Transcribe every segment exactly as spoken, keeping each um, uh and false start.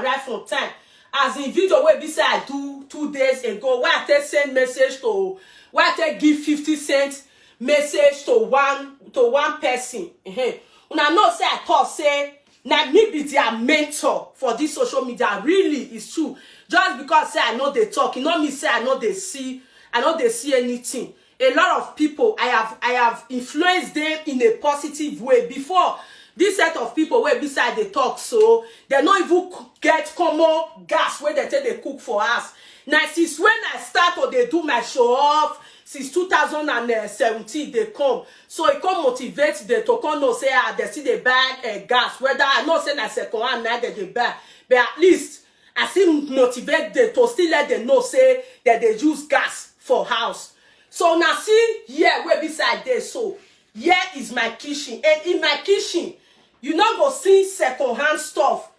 arrive on time. As in video wey be say I do two days ago, wey I take send message to, wey I take give fifty cent message to one, to one person. Ehen. Una know say I talk say na me be their mentor for this social media. Really, it's true. Just because say I no dey talk, e no mean say I no dey see, I no dey see anything. A lot of people, I have, I have influenced them in a positive way. Before, this set of people wey be say I dey talk so, they no even c-, get common gas wey they take dey cook for us. Na since when I start to dey do my show off, since two thousand and seventeen dey come, so e come motivate them to come know say, ah, they still dey buy, eh, gas. Whether I know say na second hand na they dey buy, but at least I still motivate them to still let them know say that they use gas for house. So now see here wey be say I dey so, here is my kitchen, and in my kitchen, you no go see second hand stuff.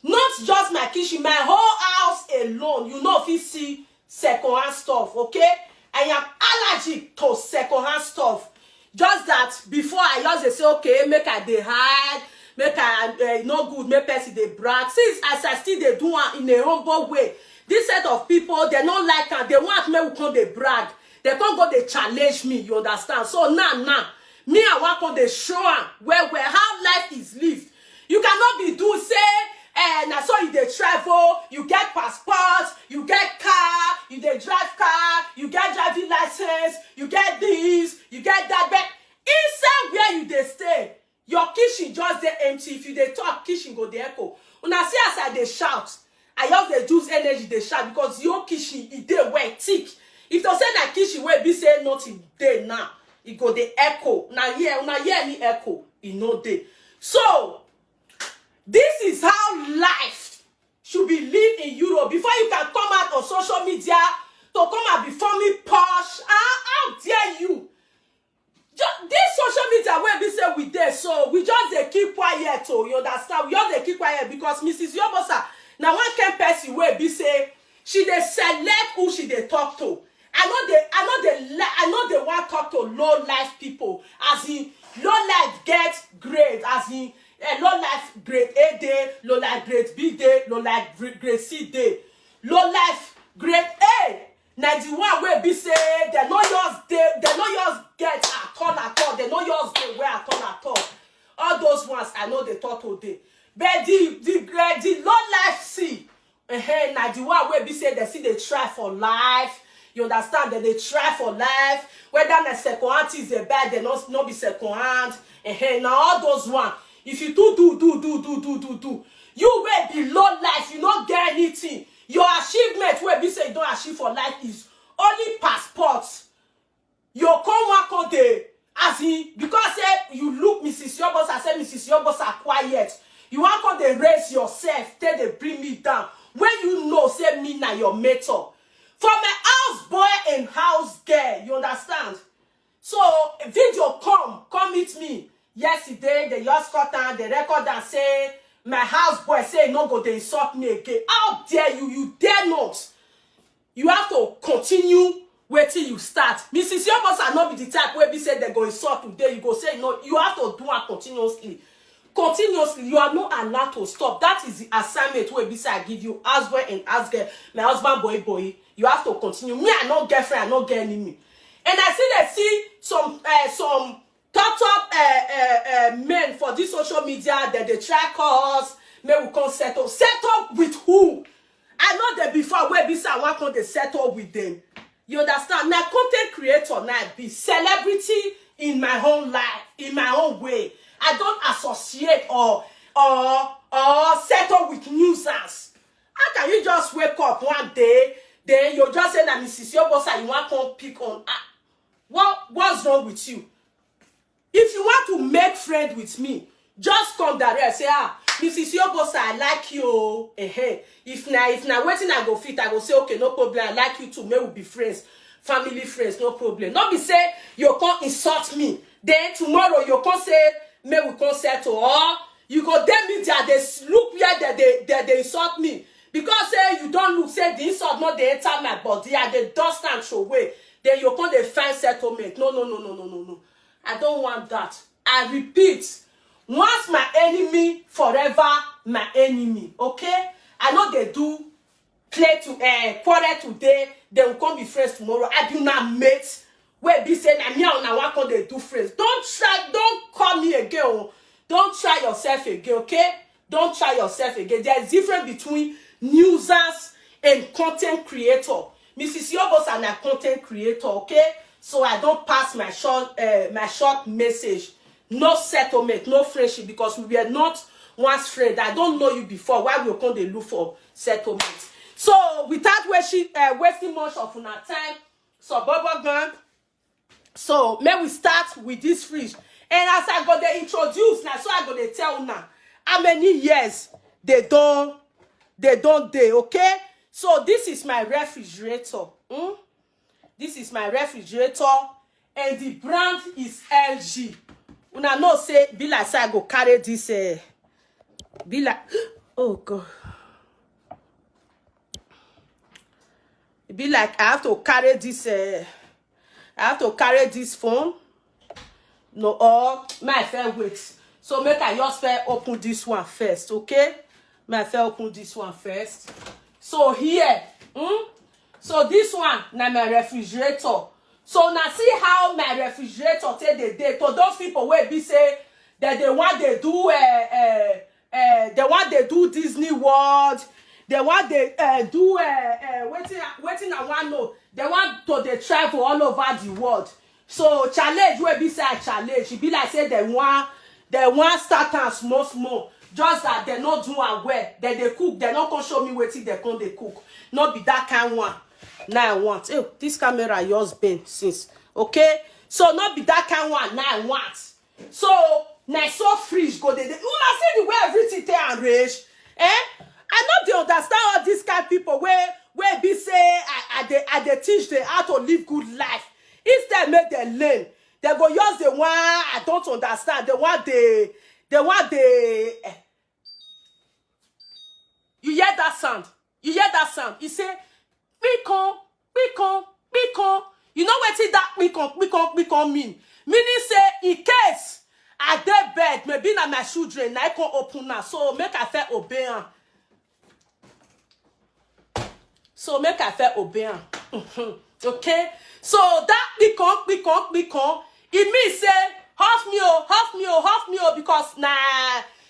Not just my kitchen, my whole house alone, you no fit see second hand stuff, okay? I am allergic to second hand stuff. Just that before, I just dey say, okay, make I dey hide, make I, eh, no good, make person dey brag. Since as I still dey do am in a humble way, this set of people, they no like am. They want make we come dey brag. They come go dey challenge me, you understand? So now, now, me, I wan come dey show am well, well how life is lived. You cannot be do say, eh, na so you dey travel, you get passport, you get car, you dey drive car, you get driving license, you get this, you get that. But inside where you dey stay, your kitchen just dey empty. If you dey talk, kitchen go dey echo. Una see as I dey shout, I just dey use energy dey shout because your kitchen, e dey well thick. If to say na kitchen wey be say nothing dey now, e go dey echo. Na here, una hear me echo, e no dey. So, this is how life should be lived in Europe. Before you can come out on social media to come and be forming posh, how, how dare you? Ju-, this social media wey be say we dey so, we just dey keep quiet o, you understand? We just dey keep quiet because Missus Yobosa na one kind person wey be say she dey select who she dey talk to. I no dey, I no dey li-, I no dey wan talk to low life people. As in, low life get grade, as in, eh, low life grade A dey, low life grade B dey, low life gr-, grade C dey. Low life grade A na the one wey be say dem no just dey, dem no just get at all, at all. Dem no just dey well at all, at all. All those ones I no dey talk today. But the, the, eh, the low life C, ehen, na the one wey be say dem still dey try for life. You understand? Dem dey try for life. Whether na second hand things dem buy, dem no, no be second hand. Ehen, na all those one. If you do, do, do, do, do, do, do, do, you wey be low life, you no get anything. Your achievement wey be say you don achieve for life is only passport. You come wan come dey, as in, because say you look Missus Yobosa, say Missus Yobosa quiet. You wan come dey raise yourself, take dey bring me down. When you know say me na your mentor. For my house boy and house girl, you understand? So, video come, come meet me. Yesterday, they just cut am, they record am say, my house boy say e no go dey insult me again. How dare you? You dare not. You have to continue wetin you start. Missus Yobosa no be the type wey be say dem go insult today. You go say no, you have to do am continuously. Continuously, you are not allowed to stop. That is the assignment wey be say I give you, house boy and house girl, my husband boy boy. You have to continue. Me, I no get friend, I no get enemy. And I still dey see some, eh, some top, top, eh, eh, eh, men for this social media that they try call us, make we come settle. Settle with who? I know them before, wey be say I wan come dey settle with them. You understand? Na content creator, na I be celebrity in my own life, in my own way. I don't associate or, or, or settle with nuisance. How can you just wake up one day, then you just say na Missus Yobosa you wan come pick on? Ah, what, what's wrong with you? If you want to make friend with me, just come direct. Say, ah, Missus Yobosa, I like you o. Ehen. If na, if na wetin I go fit, I go say, okay, no problem. I like you too. May we be friends, family friends, no problem. No be say you come insult me. Then tomorrow you come say, may we come settle. Or you go dey media, dey s-, look where they, they, they, they insult me. Because say you don't look, say the insult no dey enter my body, I dey dust am throway. Then you come dey find settlement. No, no, no, no, no, no, no. I don't want that. I repeat, once my enemy, forever my enemy. Okay? I no dey do play to uh, quarrel today, they will come be friends tomorrow. I do not mate. Wey be say na me and una wan come dey do friends. Don't try, don't call me again o. Don't try yourself again, okay? Don't try yourself again. There is difference between newsers and content creator. Missus Yobosa na content creator, okay? So I don pass my short uh, my short message. No settlement, no friendship, because we were not once friend. I don't know you before. Why we come dey look for settlement? So without wasting uh, wasting much of una time, so Bobo Gang. So may we start with this fridge. And as I go dey introduce now, so I go dey tell now how many years they don't they don't dey, okay? So this is my refrigerator. Hmm? This is my refrigerator, and the brand is L G. Una know say be like say I go carry this uh, be like oh god. E be like I have to carry this uh, I have to carry this phone. No, or my fair wait. So make I just fair open this one first, okay? My fair open this one first. So here, hmm? So this one na my refrigerator. So now see how my refrigerator take dey dey to those people wey be say that they want they do uh, uh, uh, they want they do Disney World, they want they uh, do uh, uh, wetin wetin I wan know. They want to dey travel all over the world. So challenge wey be say I challenge, e be like say they want they want start am small small. Just that they no do am well. They dey cook, they no come show me wetin they come dey cook. No be that kind one. Now I want. Oh, this camera yours been since. Okay, so no be that kind one. Now I want. So na so fridge go dey dey. Una see the way everything take arrange. Eh? I no dey understand all these kind people wey wey be say I I dey I dey teach them how to live good life. Instead make dem learn, dem go just dey wan I don't understand. Dem wan dey dem wan dey. Eh. You hear that sound? You hear that sound? He say, "Pikon, pikon, pikon." You know wetin that pikon, pikon, pikon mean? Meaning say in case I dey bed, maybe na my children na I come open am. So make I fair obey am. So make I fair obey am. Okay? So that pikon, pikon, pikon, e mean say, "Off me o, off me o, off me o," because na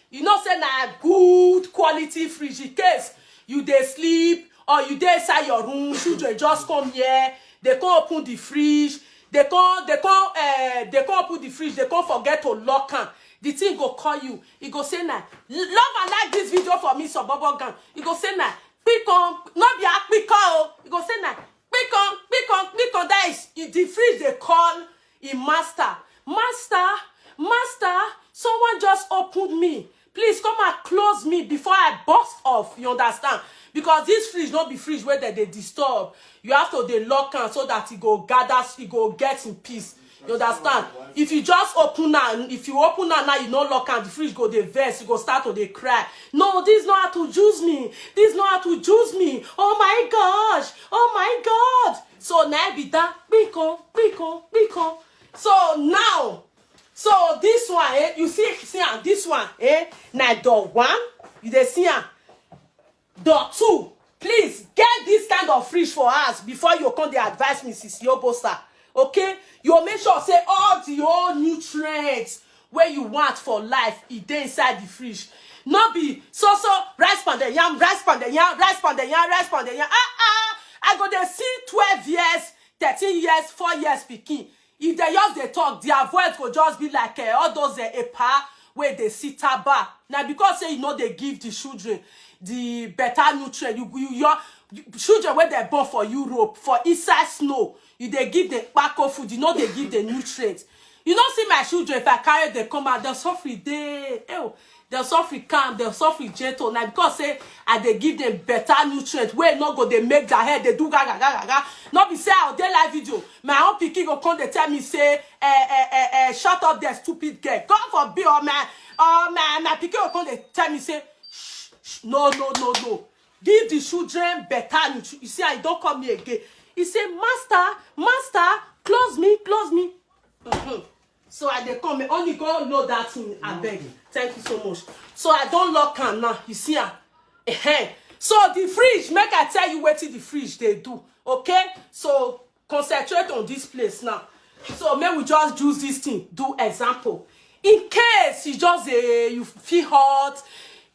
you know say na good quality fridge. In case you dey sleep or you dey inside your room, children just come here, they come open the fridge, they come they come uh, they come open the fridge, they come forget to lock am. The thing go call you. E go say na love and like this video for me, Sobobo Gang. E go say na pikon, no be akpikon o. E go say na pikon, pikon, pikon. That is the fridge they call him master. "Master, master, someone just opened me. Please come and close me before I burst off." You understand? Because this fridge not be fridge where they, they disturb. You have to they lock am so that it go gather, it go get in peace. You understand? If you just open am, if you open am now, you no lock am, the fridge go dey vex, you go start to dey cry. "No, this is not how to use me. This is not how to use me. Oh my gosh. Oh my God." So now be that. Pikon, pikon, pikon. So now, so this one, eh, you see, see am, this one, eh, na door one, you dey see am, door two. Please get this kind of fridge for us before you come dey advise Missus Yobosa. Okay? You make sure say all the old nutrients where you want for life, e dey inside the fridge. No be so so rice pounded yam, rice pounded yam, rice pounded yam, rice pounded yam. Ah ah, I go dey see twelve years, thirteen years, four years pikin. If they just dey talk, their voice go just be like uh, all those uh, epa where they sit taba. Now because say you know they give the children the better nutrient. You you your you, children where they born for Europe, for inside snow, you they give them kpako food, you know they give the nutrient. You know see my children, if I carry them come out, they'll suffer day. Oh, they'll suffer calm, they'll suffer gentle. Now because say I they give them better nutrient, where not go they make their head they do gaga gaga gaga. Not be say out there live video. My own pikin go come they tell me say eh eh eh eh shut up there stupid girl. God forbid or my or my my pikin go come they tell me say shh, shh, no no no no. Give the children better nutrition. You see, I don't come here again. He say, "Master, master, close me, close me." Mhm. So I dey come, only go load that thing, I beg. Thank you so much. So I don't lock am now. You see am? Ehen. So the fridge, make I tell you wetin the fridge dey do, okay? So concentrate on this place now. So make we just use this thing do example. In case you just dey, you feel hot,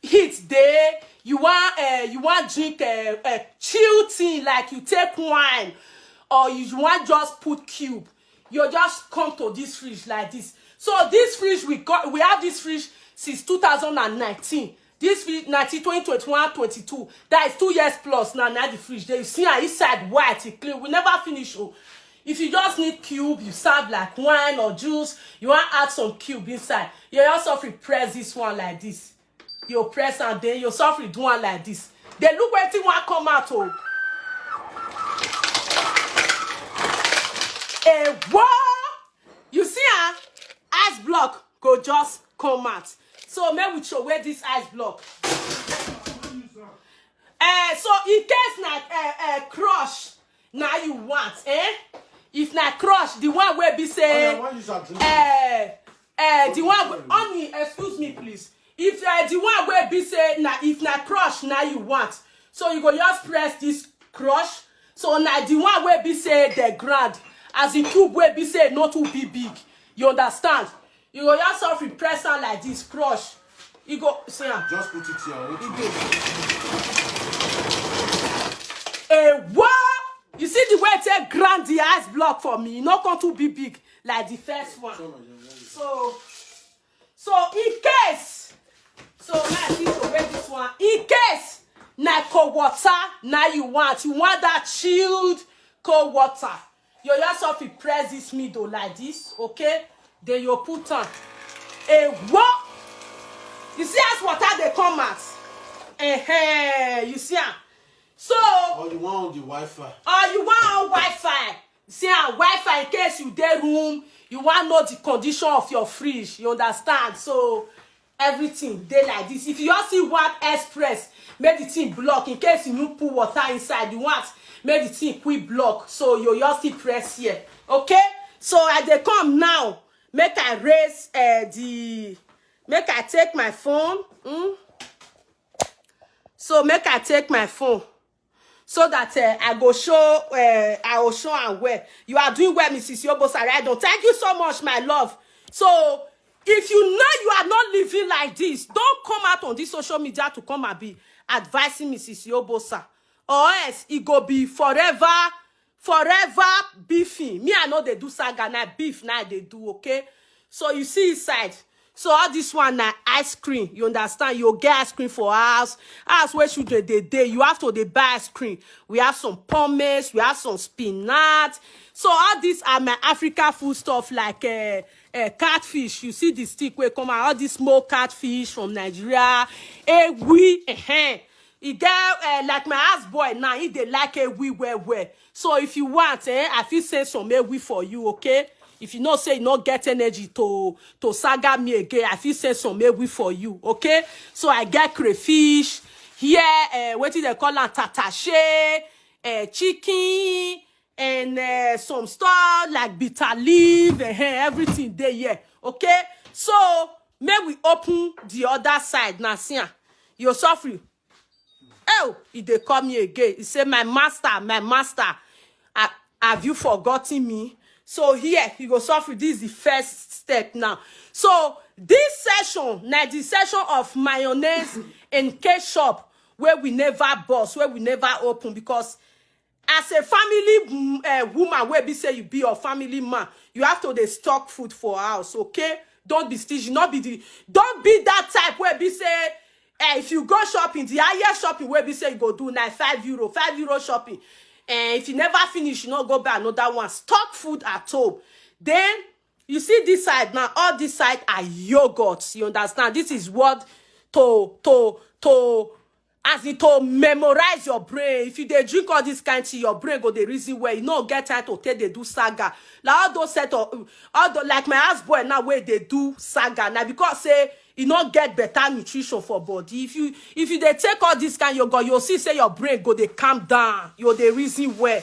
heat dey, you wan, uh, you wan drink a, a chill thing, like you take wine, or you, you wan just put cube, you just come to this fridge like this. So this fridge, we got, we have this fridge since two thousand and nineteen. This fridge, nineteen, twenty, twenty-one, twenty-two. That is two years plus now. Now the fridge, they see am inside white, e clean. We never finish. Oh, if you just need cube, you serve like wine or juice, you want add some cube inside, you just have to press this one like this. You press and then you suffer do one like this. They look wetin wan come out. Oh, a what? You see, ah, ice block go just come out. So make we throw away this ice block. Uh, so in case na, uh, uh, crush na you want, eh? If na crush, the one wey be say, uh, uh, the one wey, honey, excuse me, please. If, uh, the one wey be say na, if na crush na you want, so you go just press this crush. So na the one wey be say the ground, as the cube wey be say no too be big. You understand? You go just have to press am like this, crush. You go see am. Just put it here. Wait. A what? You see the way they ground the ice block for me? E no come too be big like the first one. So, so in case, so now I think to wear this one. In case na cold water now you want, you want that chilled cold water, you just have to press this middle like this, okay? Then you put on a what? You see as water they come out. Uh-huh. You see am? So, or you want on the Wi-Fi? Or you want on Wi-Fi? See am, Wi-Fi in case you dey room, you wan know the condition of your fridge. You understand? So everything dey like this. If you just see one express, make the thing block. In case you no put water inside, you want make the thing quick block. So you just still press here. Okay? So I dey come now. Make I raise, uh, the, make I take my phone. Hmm? So make I take my phone so that, uh, I go show, uh, I go show am well. You are doing well, Missus Yobosa. Right on. Thank you so much, my love. So if you know you are not living like this, don't come out on this social media to come and be advising Missus Yobosa, or else e go be forever, forever beefing. Me, I no dey do saga, na beef na I dey do, okay? So you see inside. So all this one na ice cream, you understand? You get ice cream for house. House where children dey dey, you have to dey buy ice cream. We have some pumice, we have some spinach. So all these are my Africa food stuff, like, uh, uh, catfish. You see the stick wey come out, all this small catfish from Nigeria. Ewi, eh, eh. E get, uh, like my house boy now, he dey like ewi well well. So if you want, eh, I fit send some ewi for you, okay? If you know say you no get energy to, to saga me again, I fit send some ewi for you, okay? So I get crayfish here, uh, wetin they call am, tatashe, uh, chicken, and, uh, some stuff like bitter leaf, uh, everything dey here, okay? So make we open the other side now. See am, you suffer. Oh, he dey call me again. He say, "My master, my master, ha-, have you forgotten me?" So here, he go suffer. This is the first step now. So this session, na the session of mayonnaise and ketchup, where we never bust, where we never open, because as a family, mm, eh, woman, where be say you be your family man, you have to dey stock food for house, okay? Don't be stingy, not be the, don't be that type where be say, eh, if you go shopping, the highest shopping where be say you go do na five euro, five euro shopping. Eh, if you never finish, you no go buy another one. Stock food at home. Then you see this side now, all this side are yogurts. You understand? This is what to, to, to, as in to memorize your brain. If you dey drink all this kind thing, your brain go dey reason well. You no get time to take dey do saga. Like all those set of, all the, like my house boy now, where they do saga. Now because say you no get better nutrition for body. If you, if you dey take all this kind yogurt, you'll see say your brain go dey calm down. You dey reason well.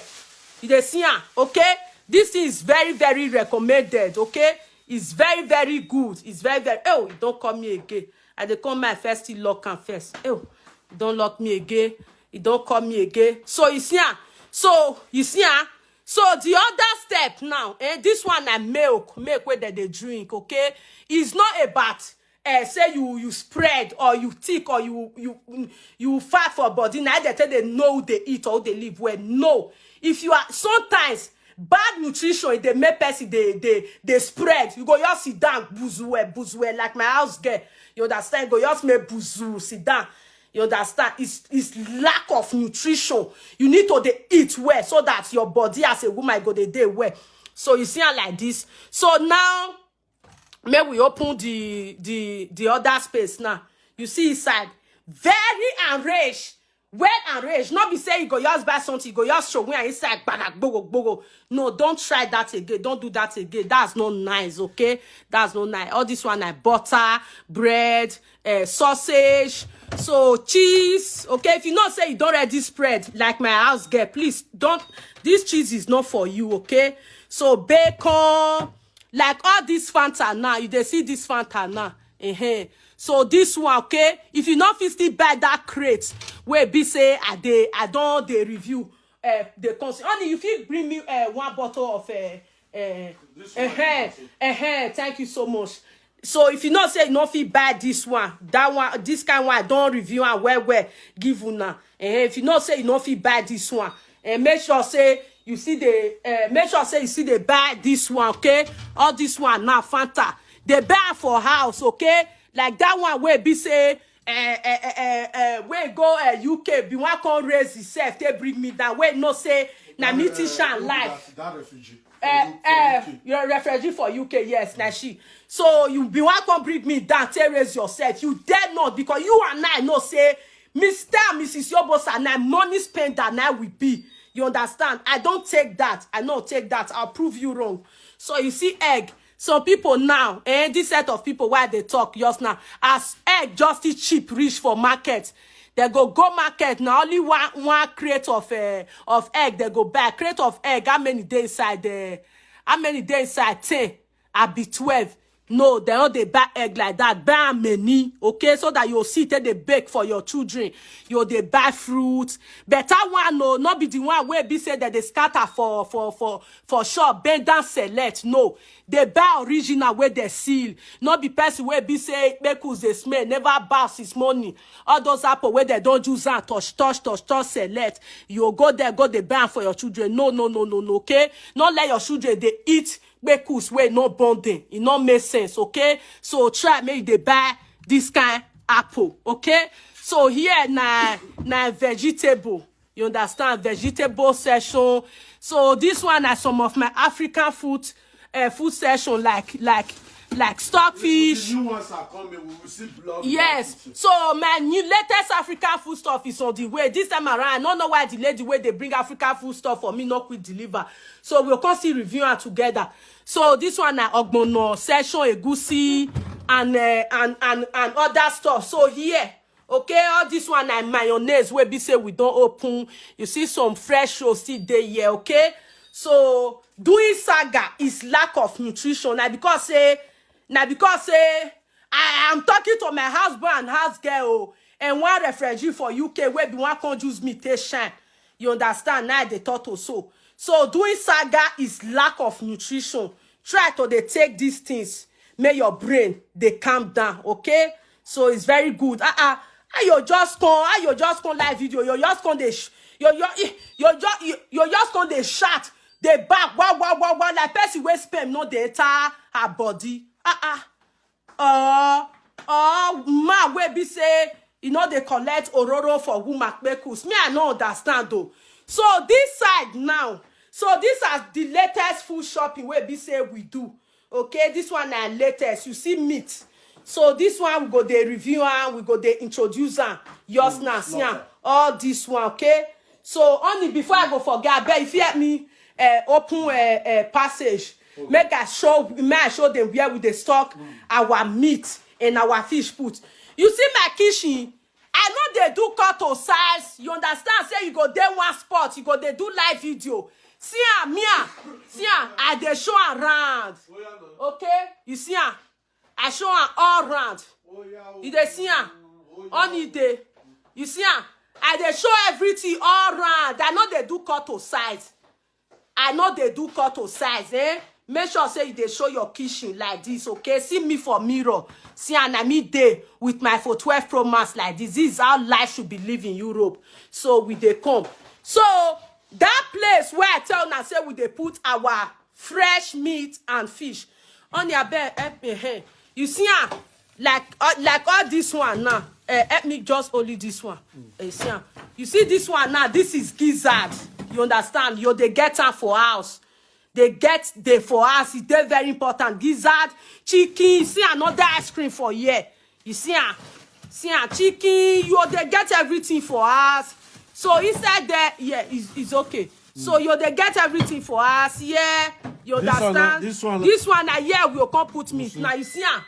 You dey see am, okay? This thing is very, very recommended, okay? It's very, very good. It's very, very, oh, don't call me again. I dey come my first thing lock am first. Oh, Don't lock me again. He don't call me again. So you see am. So you see am. So the other step now, eh, this one na milk, milk wey dem dey drink, okay? It's not about, eh, say you you spread or you thick or you you you fat for body. Na dem take dey know who dey eat or who dey live well. No. If you are sometimes bad nutrition, e dey make person dey dey dey spread. You go just sit down, buzuwe, buzuwe, like my house girl. You understand? You go just make buzu, sit down. You understand? It's it's lack of nutrition. You need to dey eat well so that your body as a woman go dey dey well. So you see am like this. So now make we open the the the other space now. You see inside, very enraged, well enraged. Not be say you go just buy something, you go just show me inside, gbada, gbogo, gbogo. No, don't try that again. Don't do that again. That's not nice, okay? That's not nice. All this one like butter, bread, uh, sausage, so cheese, okay? If you know say you don't ready spread like my house girl, please don't. This cheese is not for you, okay? So bacon, like all this Fanta now, you dey see this Fanta now. Uh-huh. So this one, okay? If you not fit still buy that crate, wey be say I dey, I don't dey review. Uh, the cons- only you fit bring me uh, one bottle of uh, uh, uh, uh, thank you so much. So if you know say you no fit buy this one, that one, this kind one, I don't review and well well give una. Eh, if you know say you no fit buy this one, and make sure say you see the uh, make sure say you see the buy this one, okay? All this one now Fanta. They buy for house, okay? Like that one wey be say uh, uh, uh, uh, uh, wey go uh, U K be one come raise himself, they bring me down. Wey no say na me teach am life. That, that refugee. Uh, uh, you're a refugee for U K, yes, na she. So you be one come bring me down, take raise yourself. You dare not, because you and I know say Mister and Missus Yobosa na money spender na we be. You understand? I don't take that. I no take that. I'll prove you wrong. So you see egg. Some people now, eh, this set of people why they talk just now, as egg just still cheap reach for market, they go go market now only one one crate of uh, of egg they go buy. Crate of egg, how many dey inside there? How many dey inside? Ten abi twelve. No, they no dey buy egg like that. Buy am many, okay, so that you see take dey bake for your children. You dey buy fruit, better one, no, not be the one wey be say that they scatter for for for for shop, bend down, select. No, they buy original wey they seal. Not be person wey be say kpekus dey smell, never bounce his money. All those apple wey they don't use am touch touch touch touch select. You go there, go dey buy am for your children. No, no, no, no, no, okay? Not let your children they eat kpekus wey no bonding. It no make sense, okay? So try make they buy this kind apple, okay? So here na na vegetable. You understand? Vegetable section. So this one are some of my African food uh, food section like like like stockfish. The new ones are coming. We will see blog. Yes. So my new latest African food stuff is on the way. This time around, I don't know why the lady where they bring African food stuff for me not quick deliver. So we'll come see review am together. So this one na ogbono, session, egusi, and uh, and and and other stuff. So here, okay, all this one na mayonnaise wey be say we don't open. You see some fresh roast still dey here, okay? So doing saga is lack of nutrition. Na because say na because say I am talking to my husband and house girl, oh, and one refugee for U K wey be one come use me take shine. You understand? Now they talk to so. So doing saga is lack of nutrition. Try to dey take these things. Make your brain they calm down, okay? So it's very good. Uh-uh. How you just come? How you just come live video? You just come dey sh- you you you just you, you just come dey shout. They back wow wow wow wow like person wey sperm no dey enter her body. Uh-uh. Or or man wey be say e no dey collect ororo for woman kpekus. Me I no understand though. So this side now, so these are the latest food shopping wey be say we do. Okay, this one na latest. You see meat. So this one we go dey review and we go dey introduce am. Yours now, see am. All this one, okay? So only before I go forget, I beg if you help me uh, open a uh, uh, passage. Make I show, may I show them where we dey stock our meat and our fish put. You see my kitchen, I no dey do cut to size. You understand? Say you go dey one spot, you go dey do live video. See am, me am, see am, I dey show around. Okay, you see am, I show am all round. You dey see am, only dey. You see am? I dey show everything all round. I no dey do cut to size. I no dey do cut to size, eh? Make sure say you dey show your kitchen like this, okay? See me for mirror. See, and I me dey with my for twelve Pro Max like this. This is how life should be lived in Europe. So we dey come. So that place where I tell una say we dey put our fresh meat and fish. Honey, abeg, help me. Hey, you see am? Like, uh, like all this one now. Uh, help me just only this one. Uh, you see am? You see this one now? This is gizzard. You understand? You dey get am for house. They get dey for house. E dey very important. Gizzard, chicken. See another ice cream for here. You see am? See am? Chicken. You dey get everything for house. So inside there, yeah, it's, it's okay. So you dey get everything for house. Yeah, you This one na- understand? this one na- This one na here we go come put meat. Now you see am?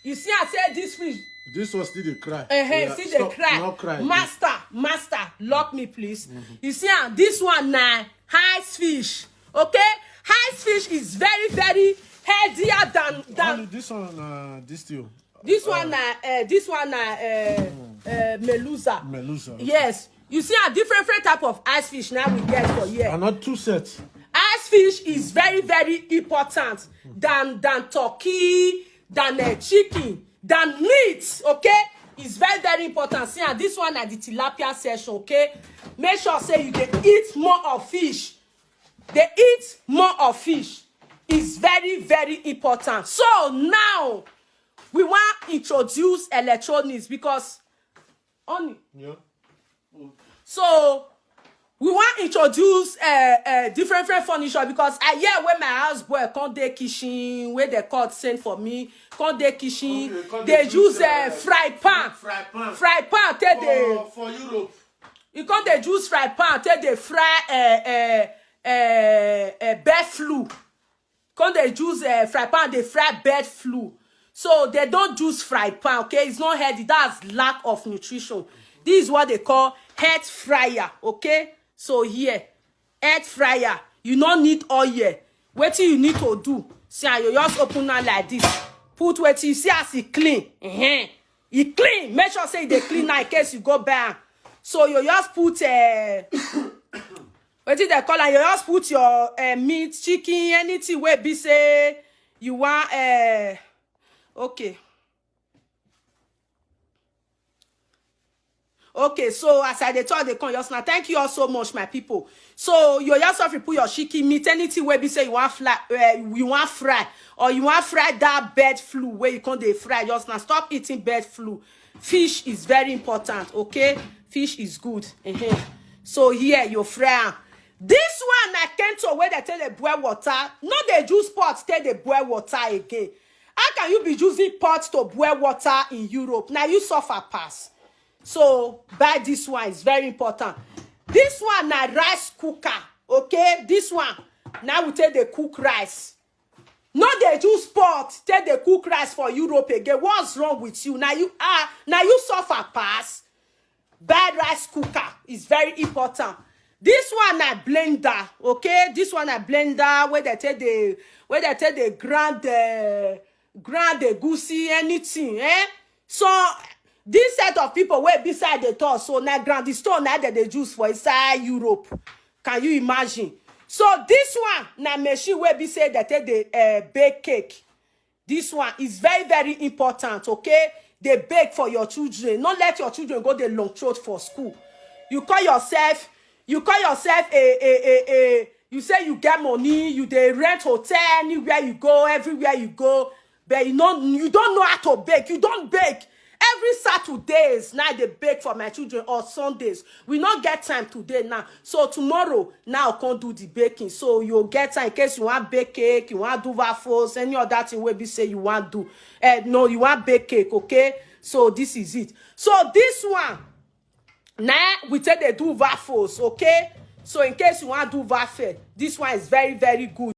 You see am say this fish. This one still dey cry. Eh, eh, Yeah, see stop, dey cry. No cry. Master, master, lock me, please. You see am? This one na ice fish. Okay? Ice fish is very, very healthier than than Only this one, uh, this still. This one na uh, this one na uh, uh, melusa. Melusa. Yes. You see a different, different type of ice fish now we get for here. And not two sets. Ice fish is very, very important than than turkey, than uh, chicken, than meat. Okay, it's very, very important. See, and this one at the tilapia section. Okay, make sure say you dey eat more of fish. They eat more of fish. It's very, very important. So now we want introduce electronics because honey. Yeah. So we want introduce uh, uh, different, different furniture because I hear when my house boy come dey kitchen, where they called send for me, come dey kitchen, Okay, come they dey use use, uh, uh, fry pan. Fry pan. Fry pan take dey For, for Europe. You come dey use fry pan take dey fry uh, uh, uh, uh, bird flu. Come dey use uh, fry pan dey fry bird flu. So they don't use fry pan, okay? It's not healthy. That's lack of nutrition. This is what they call head fryer, okay? So here, head fryer. You no need oil. Wetin you need to do? See, I you just open am like this. Put wetin you see as e clean. Ehen. E clean. Make sure say e dey clean now in case you go buy am. So you just put uh, wetin they call am. You just put your uh, meat, chicken, anything wey be say you want. Uh, okay. Okay, so as I dey talk, they come just now. Thank you all so much, my people. So you just have to put your chicken meat, anything wey be say you want fly, uh, you want fry, or you want fry that bird flu where you come dey fry. Just now, stop eating bird flu. Fish is very important, okay? Fish is good. Ehen. So here you fry am. This one na kento wey they take dey boil water. No dey use pot take dey boil water again. How can you be using pot to boil water in Europe? Now you suffer pass. So buy this one, is very important. This one na rice cooker, okay? This one now we take dey cook rice. No dey use pot take dey cook rice for Europe again. What's wrong with you? Now you are now you suffer pass. Buy rice cooker is very important. This one na blender, okay? This one na blender where they take the where they take the grind the grind the goosey anything, eh? So this set of people wey beside the door, so na grindstone na they dey use for inside Europe. Can you imagine? So this one na machine wey be say they take the uh, bake cake. This one is very, very important, okay? They bake for your children. Not let your children go the long throat for school. You call yourself, you call yourself a a a a. You say you get money, you dey rent hotel anywhere you go, everywhere you go, but you know you don't know how to bake. You don't bake. Every Saturdays now they bake for my children or Sundays. We not get time today now. So tomorrow now come do the baking. So you get time in case you want bake cake, you want do waffles, any other thing wey be say you want do. Eh, no, you want bake cake, okay? So this is it. So this one now we take they do waffles, okay? So in case you want do waffle, this one is very, very good.